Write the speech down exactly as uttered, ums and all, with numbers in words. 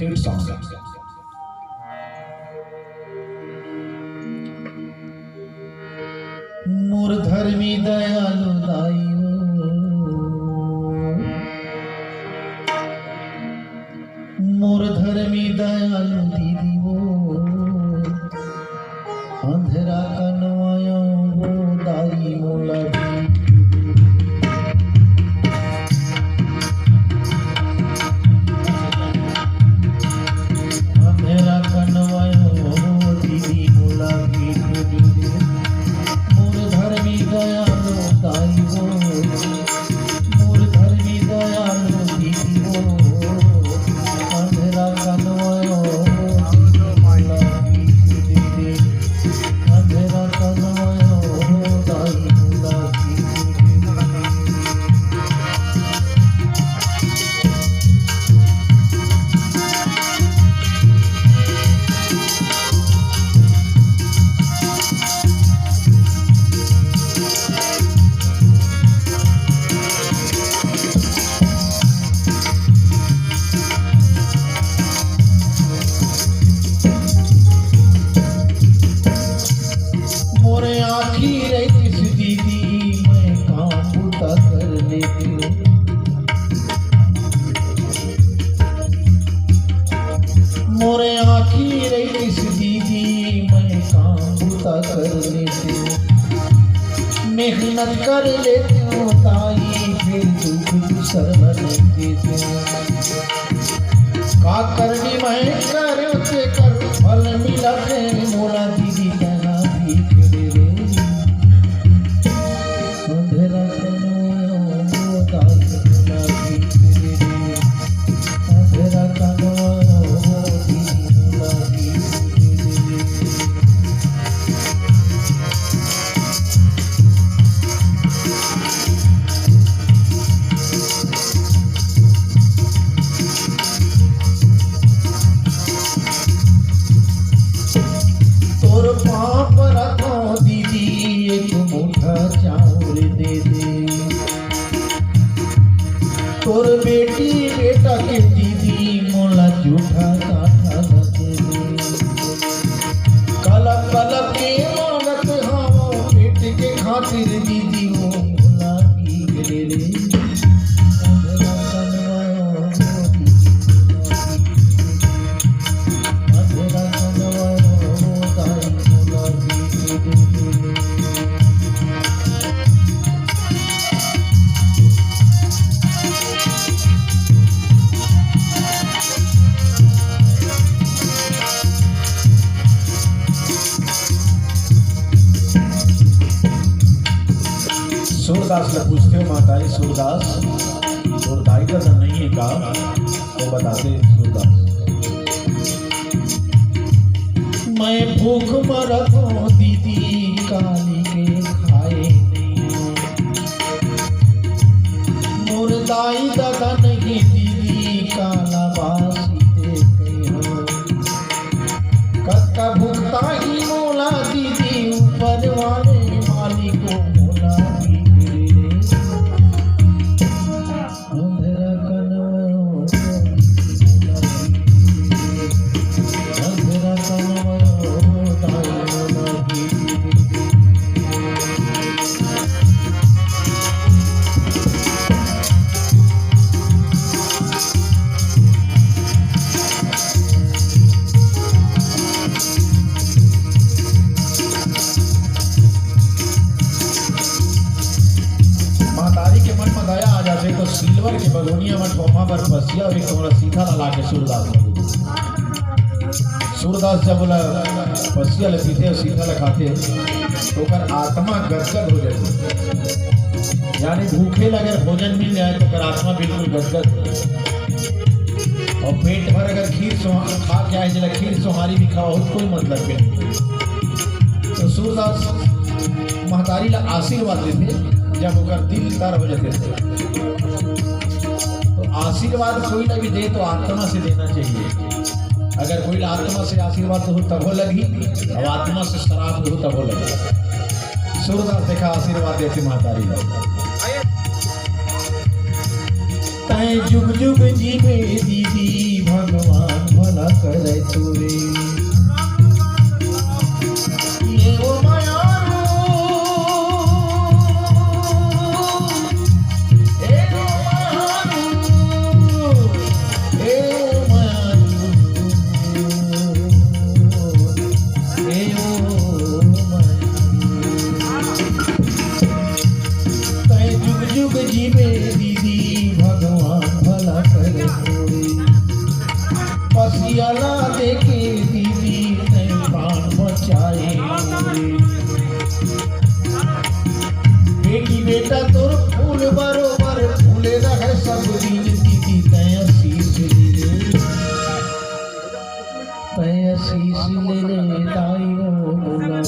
Song। मोर धर्मी दयालु दाई ओ, मोर धर्मी दयालु दीदी ओ, अंधरा कनवा ओ दाई मोला भी। अंधरा कनवा ओ दीदी मोला भी दे दे। मोर धर्मी दयालु दाई ओ, मोर धर्मी दयालु दीदी ओ, अंधरा कनवा ओ दीदी मोला भी दे दे। अंधरा कनवा ओ दाई मोला भी दे दे। मोरे आँखी रहितिस दीदी, मैं काम बूता कर लेतेंव। मोरे आँखी रहितिस दीदी, मैं काम बूता कर लेतेंव। मेहनत कर लेतेंव दाई, फेर दुख दूसर ला नइ देतेंव। का करनी मैं करेंव तेकर फल मिलत हे मोला दीदी, तैं हा भीख दे रे। अंधरा कनवा ओ दाई मोला भीख दे रे। अंधरा कनवा ओ दीदी मोला भीख दे रे। तोर पाँव परत हँव दीदी, एक मुठा चाउर दे दे। तोर बेटी बेटा के दीदी, मोला जूठा काठा ला दे दे। कलप कलप के मांगत हँव, पेट के खातिर दीदी, ओ मोला भीख दे रे। अंधरा कनवा ओ दीदी, अंधरा कनवा ओ दाई मोला भीख दे दे। सूरदास ला पूछथे, महतारी सूरदास, तोर दाई ददा नइ हे का? तो बताथे सूरदास, मैं भूख मरत हँव दीदी, काली के खाए नइ हँव। मोर दाई ददा नइ हे दीदी, काला बासी देखे हँव। कतका भुगताही मोला दीदी, ऊपर वाले मालिक ओ मोला भीख दे रे। अंधरा कनवा ओ दीदी मोला भीख दे रे। अंधरा कनवा ओ दाई मोला भीख दे रे। महतारी के मन म दया आ जाथे, तो सिल्वर के बगोनिया म ठोमा भर पसिया अउ एक टोकरा सीधा ला लाके सूरदास ल दे दे। सूरदास जब ओला पसिया ल पीथे अउ सीधा ल खाथे, तो ओकर आत्मा गदगद हो जाथे। यानी भूखे ल अगर भोजन मिल जाए, तो ओकर आत्मा बिल्कुल गदगद हो जाए। अउ पेट भर अगर खीर सोहा-, खा के आए, जेला खीर सोहारी भी खावा हो, तो कोई मतलब के नहीं। तो सूरदास महतारी ला आशीर्वाद देथे, जब ओकर दिल तर हो जाथे तो। तो आशीर्वाद कोई ला भी दे तो आत्मा से देना चाहिए। अगर कोई ला आत्मा से आशीर्वाद दो तभो लगही, अउ आत्मा से श्राप दो तभो लगही। सूरदास देखा आशीर्वाद देथे महतारी ला। तैं जुग जुग जीबे दीदी भगवान तोरे। ए ओ मयारू, ए ओ मयारू, ए ओ मयारू, ए ओ मयारू। तैं जुग जुग जीबे दीदी, भगवान भला करे तोरे। पसिया ला देके दीदी, तैं प्राण बचाए। बेटी बेटा तोर फूल बरोबर फूले रहे सब दिन दीदी, तैं आशीष ले ले, तैं आशीष ले ले दाई ओ मोला।